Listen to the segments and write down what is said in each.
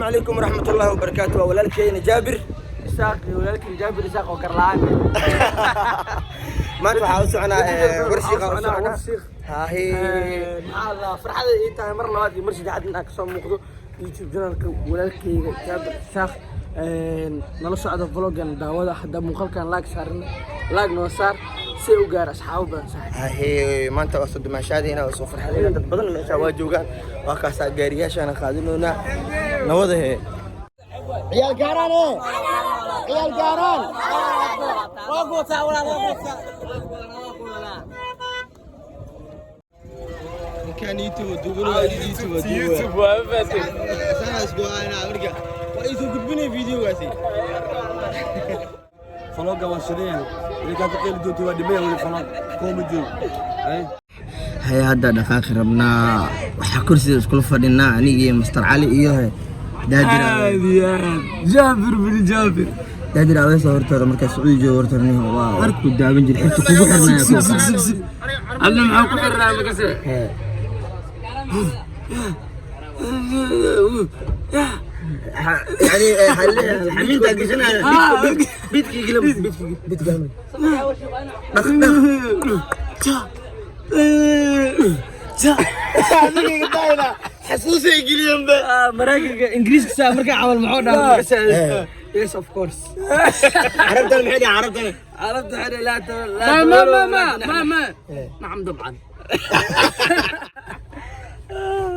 Asalaamu calaykum waraxmatullaahi wabarakaatu. Waa walaalkeyna Jaabir Isaaq iyo walaalkiin Jaabir Isaaq oo garla'aan. Maanta waxaa u soconaa Warshiiqa u soconaa. Warshiiq. Haahi. Maxaa la farxada ii tahay mar labaad iyo mar saddexaad inaan kasoo muuqdo YouTube channelka walaalkeyga Jaabir Isaaq. Nala socda vlogan, daawada hadda muuqaalkan like saarin, like noo saar si ay u gaar asxaabo badan, saaxiib. Haahi, maanta waa soo dumaashaadeyna, waa soo farxadeyna. Dad badan meesha waa joogaan, waa kaasaa gaariyaashaana qaadinoonaa nawada hee. Ciyaal gaaraan ee ciyaal gaaraan. Waa gootaa walaal, waa gootaa. Ninkaan YouTube duubinaya, YouTube YouTube waa faatay. Sana isku ana marka waa isoo gudbinay videogaasi. Vlogga waa shidan yahay. Idinkaa ka qeyli doonta, waa dhimaya weli vlog kooma joogo. Ay. Hay, hadda dhaqaaqi rabnaa. Waxaa kursiga iskula fadhinaa aniga iyo Master Cali iyo Daadir. Aad iyo aad Jaabir bin Jaabir. Daadir Aweesa. Horta markaa Sacuudi joogo, horta nin waa ku daawan jiray, xirta kugu xirnaya. Sig, adna maxaa ku xirnaa makase? Hee. Yani xamiinta gashanaya bidkii gila, bidkii bidkii dhaq dhaq. Adiga daayna xasuusay geliyan ba. Maraykanka Ingiriiska saa markaa camal muxuu dhahaa makase? Yes, of course. Carabtan maxay dhahan carabtan? عرفت حدا لا لا ما ما ما ما ما نعم طبعا.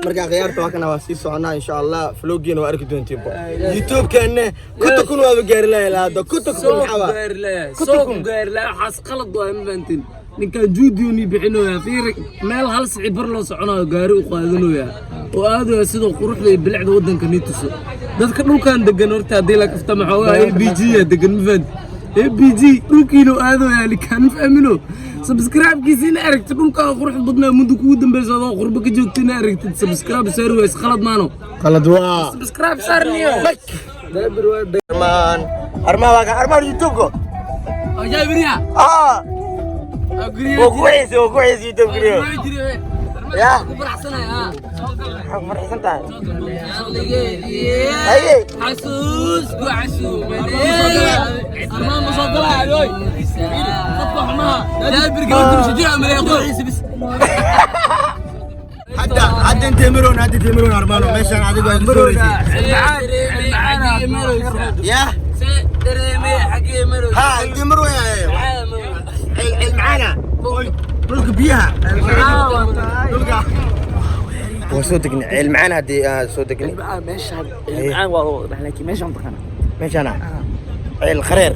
Marka khiyaarta waa kana, waa sii soconaa insha Allah. Vloggiina waa arki doontiin YouTube-keenne. 50,000 waaba gaari lahay hadda, 50,000 maxaa waa? Gaar laa soo gaar laa, waxaas qalad waa, ma fahantin. Ninkan juudiyooni bixinooya, fiiri, meel hal sici bar loo soconayo gaari u qaadanooya oo aadaya sidoo quruxda iyo bilicda waddanka nii tuso dadka dhulkan degan. Horta haddii la kaftama xoogaa a b g ya degan, ma fahanti? A b g dhulkiina aadooya ninkaan, ma fahmino. Subscribe-kiisa ina aragtid dhulkaa qurux badnaa muddo kugu dambeysa adoo qurbo ka joogta ina aragtid subscribe saari wayse, qalad maano. Qalad waa. Subscribe saarniyo. Armaan, armaan, waa kan armaan YouTube-ko. Jaabiriya. Ah, waa ku xiisay, waa ku xiisay YouTube geliyo. Ya. Ku faraxsanaya. Maxaa ku farxsan tahay? Haye. Xasuus ku casuumanee armaan ma soo galaayo dadka xumaha Jaabir gabadha shujaa malay qoyis bis. Hadda hadda intee maroon, hadda intee maroon armaano meeshaan adigu ay kusoo horeysay ya. Ha, intee maroon ceel, ceel macaana, dhulka biyaha, dhulka waa soo degnay ceel macaan. Haddii aan soo degnay meeshaan macaan waa wada, laakiin meeshaan taqana. Meeshaana ceel khareer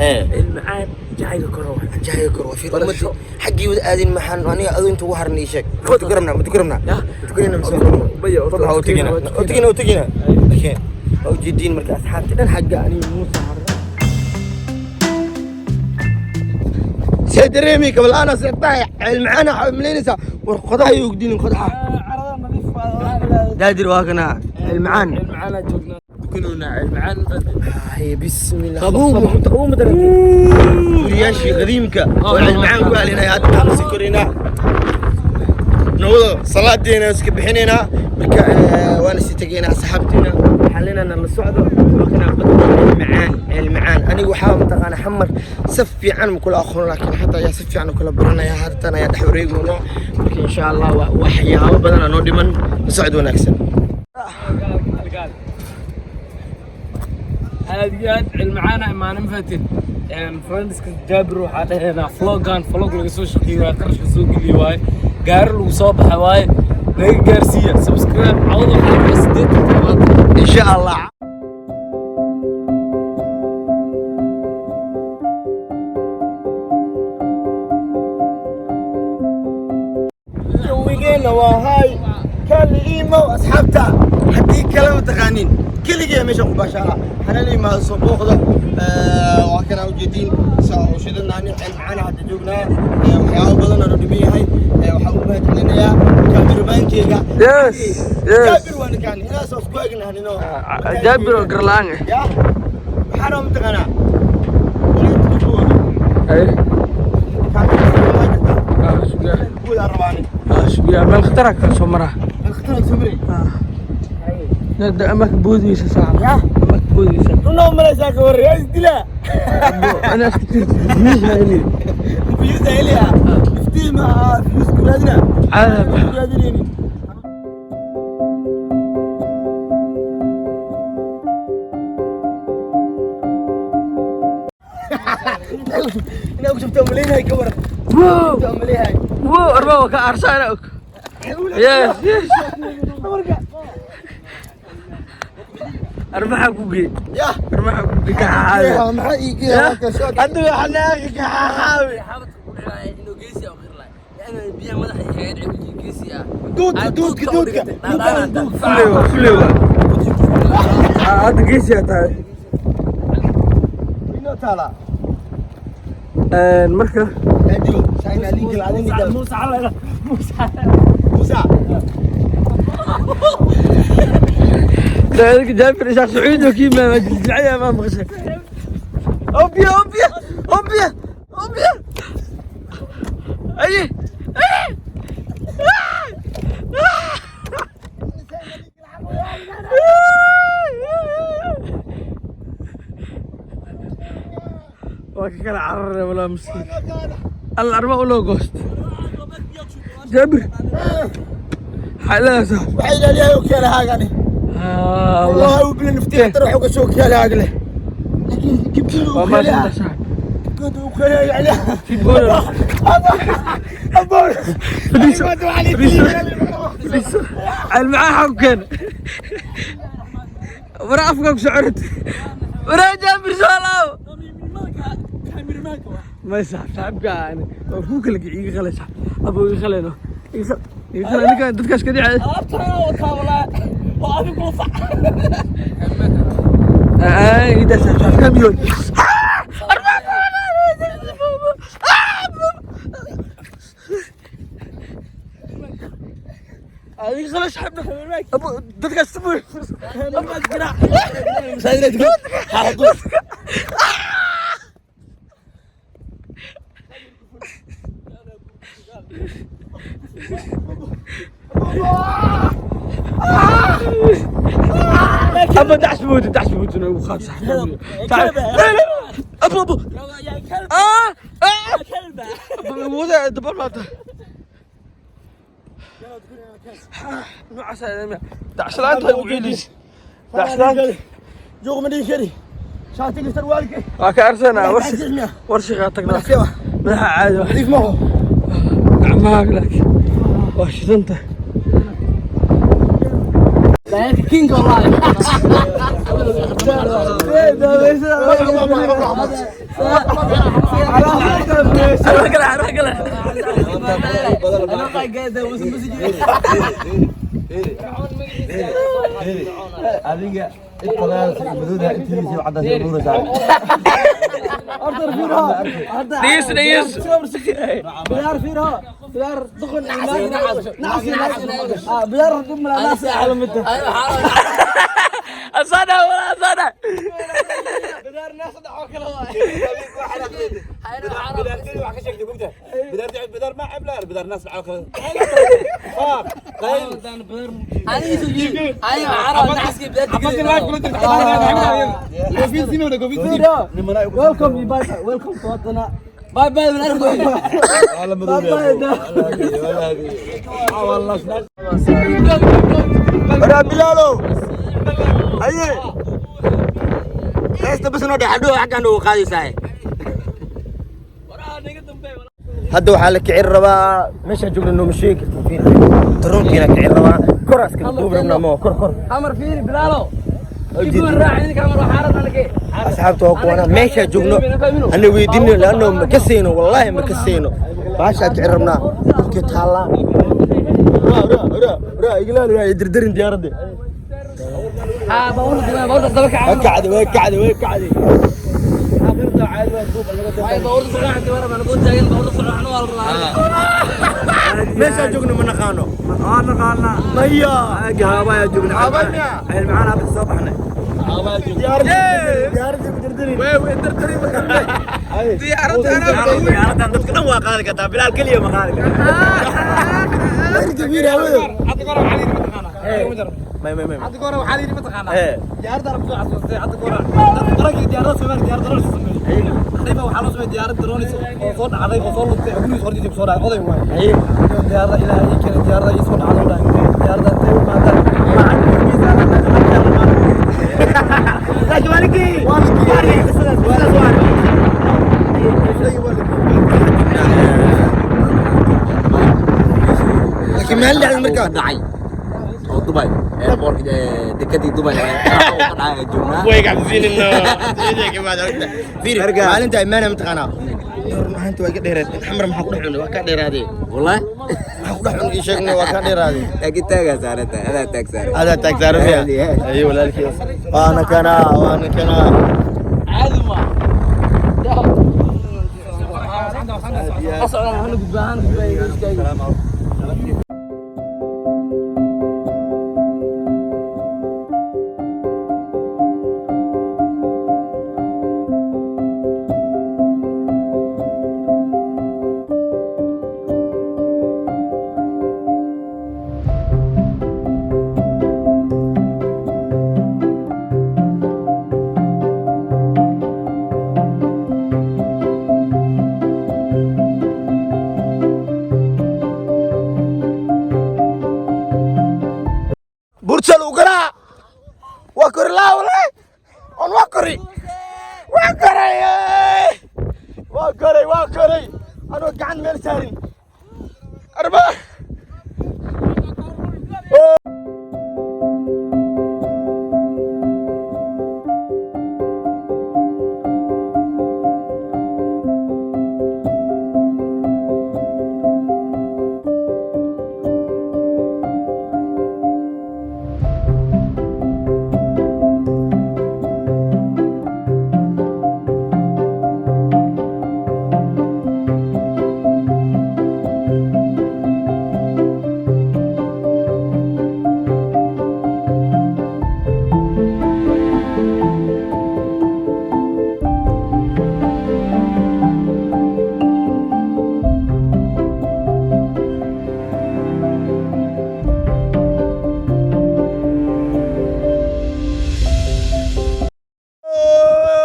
hee. Macaan jacayga koro. Jahayga kor waa fiir ummadii xaggii wada aadin. Maxaan aniga adu inta ugu harnay? Ii sheeg, ma tukarabnaa, ma tukarabnaa, ma tukanayna mise waa u tegina, u tegina, u tegina? Laakiin waa ujeediin marka asxaabta dhan xagga aniga Muusa harna see dareemi kabal-aana seextahay. Ceel macaana waxaa umalaynaysaa war qodaha iyo ogdinin qodaha. Daadir, waa kana ceel macaan. Macaan joognaa, dukanuna ceel macaan. Ay, bismillah, qabow, qabow ma dareentay? Guriyaashii qadiimka oo ceel macaan ku alinay hadda aan sii koraynaa nawada, salaadeena iska bixinaynaa. Marka waana sii tegaynaa asxaabteena, waxaan leenahay la socdo. Waa kana badda ceel macaan, ceel macaan. Aniga waxaa mataqaana xamar si fiican ma kula aqoon, laakiin hadda ayaa si fiican u kala baranaya. Haddana ayaa dhex wareegoynaa. Marka insha Allah waa waxyaabo badan aa noo dhiman. La socod wanaagsan. Aad iyo aad cilmacaana imaanin fatin friendska Jaabir. Waxaa dhahaynaa vlogan vlog laga soo shaqeeyey waaye, qarashka soo geliye waaye, gaari lagu soo baxay waaye, naga gaarsiiya subscribe. Cawada waxaa rabaa 80 70. Insha Allah. Jawigeena waa hay kaliimo asxaabta. Haddii kale ma taqaanin, keligee meesha ku baashaala hana la yimaado soo booqda. Waa kana ujeediin shidanaani ceel macaana hadda joognaa. Waxyaabo badan oo dhiman yahay. Waxaa u mahadcelinayaa kaamirabaankeyga. Yes, yes. Jaabir waa ninkaan inaas isku egnahanino. Jaabir oo garlaan. Ya, waxaana mataqaanaa meel khatar ka soo mara. Meel khatar soo maray. Ama ka boodaysa saaxib. Ya. Ama ka boodaysa. Runaa u malaysaa ka warre, yaa isdilaa. Ana iska tirtid fiyuus ma heli. Fiyuusa heliya. Iftiin ma fiyuus ku raadina. Caada. Ku raadinayni. Inaa ku shubtaa malaynahay ka waran. Wow. Shubtaa malaynahay. Wow, arba waa ka aarsaana og. Yes, yes. Arbaxa ku gee. Yah. Arbaxa ku gee ka xaawi. Maxaa ii geeyaa halka soo Hadda waxaa naagi ka xaawi. Duudka duudka duudka. Fulewa, fulewa. Hadda geesi aa tahay. Inoo taala. Marka Adigo, shaayna liigal adin gal. Musa ala Musa. Musa. ذلك جابر إذا سعود وكيما ما جلجعية ما مغشى. أوبيا أوبيا أوبيا أوبيا. أي أي. وكان عرر ولا مسكين. الأربعة ولا قوست. جابر. حلا صاحب. Waxay ilaaliyay oo kale haagani. آه والله. والله وبلا نفتح تروح وقشو كيال هاقله. لكن جبت له وما وكالها. انت صاحب. كنت وكالها يعني. بول. أبو. المعاه حكن ورا افقك شعرت ورا جابر سوالو ما يصعب صعب يعني ابوك اللي يغلى صعب ابو يغلى يغلى ninka dadkaas ka dhacay ay ida saaxib kamiyon. Adiga khalas xabna abu dadkaas tabu. ابا دعس بوت دعس بوت وخاف صح. تعال لا لا لا ابو ابو اه اه ابو وذا دبر ما noocaas دعس laanta ugu celis دعس laanta. Joog ma dhihi kari. Shaatiga sarwaalka. Waa ka arsanaa warshi warshigaa tagnaa madaxa caadi waa. Nadiif maaho. Gacmahaaga laakiin waa shidanta. Adiga inta madowda intiisa cadaas nuuraysaa. Dhegeyso dhegeyso. Bidaar fiirho, bidaar duqun nacsi bidaar dhib mala nacsi ala midda. Asana wala asana. Bidaar naas dhaco kala waay. Bidaar wax ka sheegtay bugta bidaar bidaar ma cabla bidaar naas dhaco kale faaq qayl. Welcome you bye, welcome to wadana. Bye bye min arko. Wala madowda. Waraa Bilaalow. Aye. Heesta bas noo dhex hadhow xaggan ugu qaadaysaa. Hadda waxaa la kicin rabaa meeshaan joogna nooma sheegi kartin fiir. Taroonkiina kicin rabaa koraas kala duubi rabnaa ma kor kor. Amar fiiri Bilaalo. Kibir raaci ninka amar waxaarad anake. Asxaabta waa kuwana meeshaa joogno hana weydiino laanno ma ka siino wallaahi ma ka siino. Baashaa kicin rabnaa dhulkii taallaa. Raa raa raa raa iglaal yaa dirdirin diyaaradda. Ha baawur baawur daba kaca. Waa kacday waa kacday waa kacday. Baawur socon wara baan ku taagan baawur socon waa la rabaa. Meeshaa joogno ma naqaano. Waa naqaanaa. Maya. Haabaya joognaa. Haabaya. Ceel macaan hadda soo baxnay. Diyaaradda ku dirdirin. Way way dirdirin diyaaradda Diyaaraddan dadka dhan waa qaadi kartaa Bilaal keliya ma qaadi kartaa. Dirta fiir hawada. Hadda kor waxaa la yidhi mataqaanaa. May, may, may. Hadda goora waxaa la yidhi mataqaanaa? Ee. Diyaaradda kusoo xasuustay hadda goora. Dadka qarankii diyaaradda Soomaaliya diyaarad drones sameeyay. Xarifa waxaa loo sameeyay diyaarad drones oo soo dhacday oo soo luntay oo gurigiisa hortiisa kusoo dhacay oday waay. Diyaaradda Ilaahay ii keenay, diyaaradda ii soo dhacday oo dhahay. Diyaaradda intay u qaadaan lacag miisaan Laakiin waa ninkii. Waa la geeyey. Sidaas waa. Laakiin meel dhacday markaa. Dhacay oo Dubai airport, dekadii Dubai ee ka dhacay joognaa. Way gacsiinina. Fiiri, maalinta imaana mataqaanaa. Run ahaantii waa iga dheeraad. Xamar maxaa ku dhex cunay? Waa ka dheeraadee. Wallahi. Maxaa ku dhex cunay? Ii sheegna, waa ka dheeraadee. Laakiin taagaa saaranta, adaa taag saaran. Adaa taag saaran miya? Ayo walaalkii. Waana kana, waana kana. Caadi ma ha socdaan, hana gudbaa, hana gudbaa, istaagi. Burjal u garaa. Waa kori laa wallahi. On waa kori. Waa koray. Waa koray, waa koray. Anoo gacan meel saarin. Arba.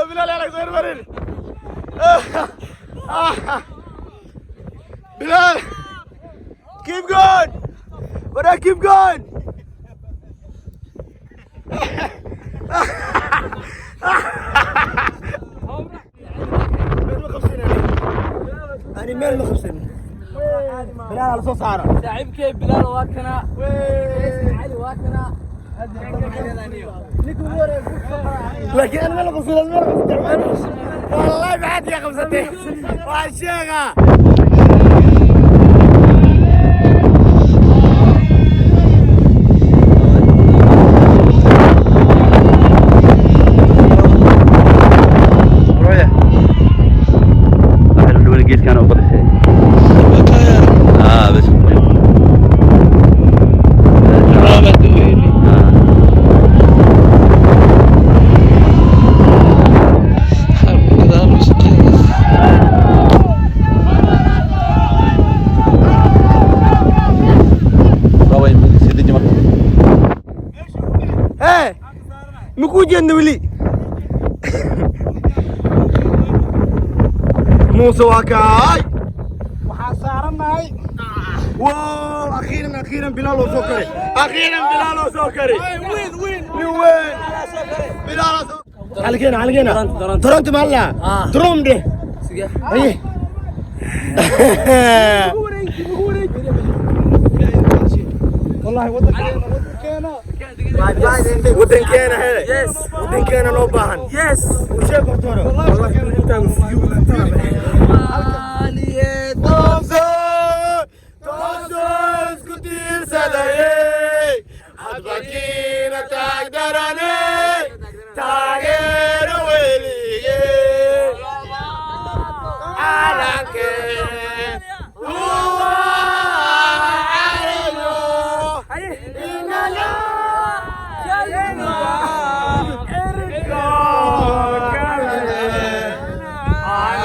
Bilal Alexander Marin. Bilal, keep going. But I keep going. أنا meel ma qabsanin. Bilaal hal soo saara. Saaxiibkay Bilaal waa kana, Cali waa kana. Laakiin أنا meel qabsanin, meel qabsanin. والله ما حد يا qabsatay. Waa sheega. Geeskaan u badisay. Ah, bas. Hey, ma kuu jeedna weli. Muuse waa kaay. Waxaa saarannahay. Wow, akhiiran, akhiiran Bilaal oo soo koray. Akhiiran Bilaal oo soo koray. Weyn weyn. Nin weyn. Bilaal oo soo halkeena, halkeena. Toronto ma la. Trom de. Haye. Wallahi wadankeena, wadankeena. Wadankeena hele. Wadankeena loo baahan. Yes. U sheeg horta hore. Wallahi Toobso, toobso isku tiirsadayey. Hadba kiina taagdaraney. Taageero weligey. Calankeen huwa calayo. Inala cirko kale. Aan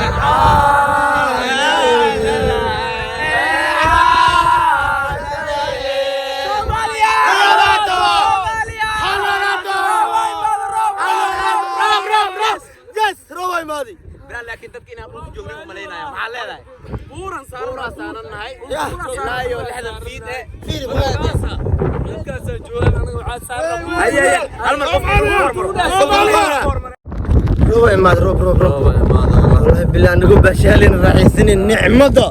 leedahay? Buuran Buuraa saaran. saarannahay ilaa iyo 60 feet eh. Fiiri buuraha. Dadkaasaa joogaan, anaga waxaa saaran. Haye, haye, hal mar qof hormaro. Roob imaad, roob, roob, roob. Wallahi bilaa nagu baashaalin, raaxaysanin nicmada.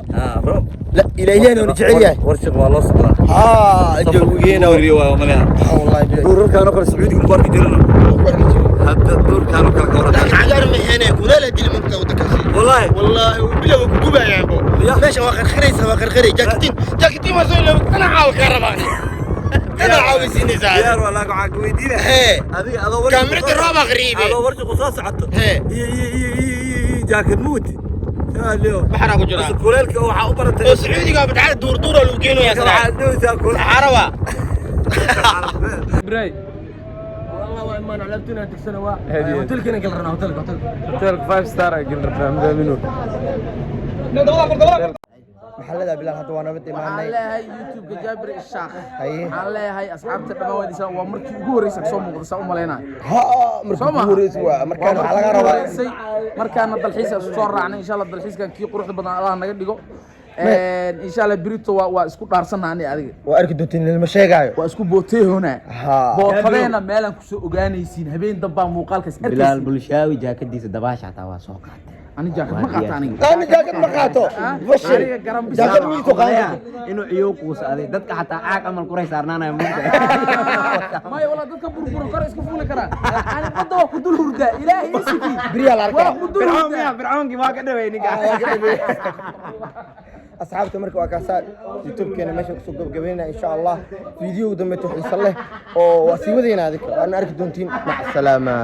Roob. La ilaahayna uu jecel yahay. Warshiq waa loo socdaa. Haa, jawigeena. Wariyo waa malaha. Wallahi bilaa. Duurarkaan oo kale Sacuudiga ku arki jirana. Hadda duurkaan oo kale ka waran. Laakiin cagaar ma hene, kuleel dil mugta wadankaasi. Wallahi. Wallahi bila wuu ku gubayaa bo. Meesha waa qarqaraysa, waa qarqaray. Jaakitiin, jaakitiin waa soo ilaawi. Tana caawa ka rabaa. Tana caawisiinaysaa. Diyaar waa, laakiin waxaan ku weydiinaya. Hee. Adiga adoo warshiq. Kaamirada roob aqriibe. Adoo warshiq soo socoto. Hee. Iyo jaakad muti. Leo. Baxraa ku jiraa. Kuleelka waxaa u baratay. Oo Sacuudiga badcada duurduura lagu geenayaa. Waxaad dhowsaa kuleel. Saxara waa. Ibrahim. والله waa imaan alaabtina tigsana, waa hotelkina gal rabnaa, hotelka, hotelka. Hotelka five star ay gelin rabnaa, madaaminu. Maxallada Bilaal hadda waa nabad Waxaan imaanay. leeyahay YouTube-ka Jaabir Ishaaq. Haye. Waxaan leeyahay asxaabta dhammaan waa idin, waa markii ugu horreysay soo muuqda saa u malaynayo. Ha, markii Soo ugu ma? horreysay waa markaan waxaa laga rabaa. Horeysay markaana dalxiis isku soo raacnay. Insha Allah dalxiiskan kii quruxda badan Allah naga dhigo. Insha Allah berito waa isku dhaarsanahay ani adiga. Waa arki doontiin, lama sheegaayo. Waa isku booteehoona. Ha. Bootadeena meelaan kusoo ogaanaysiin habeen dambaa muuqaalkaas Bilaal arkaysiin. Bulshaawi jaakadiisa dabaasha xataa waa soo qaatay. Ani jaakad ma qaata aniga. Ani jaakad ma qaato. Fashil. Aniga garan bis. Jaakad wiilku qaadan. Inuu ciyow quusaaday dadka xataa caag amal kuray saarnaanaya mugta. Maya walaa, dadka burbura kor iska fuuli karaan. Ani badda waa ku dul hurdaa, Ilaahay isikii. Beriyaa la arkaa. Waa ku dul hurdaa. Fircoonkii waa ka dhaway ninka. Asxaabta, marka waa kaasaa YouTube-keena meesha kusoo gabagabeynaya. Insha Allah video dambe xiiso leh oo waa sii wadayna adika waana arki doontiin. Mac salaama.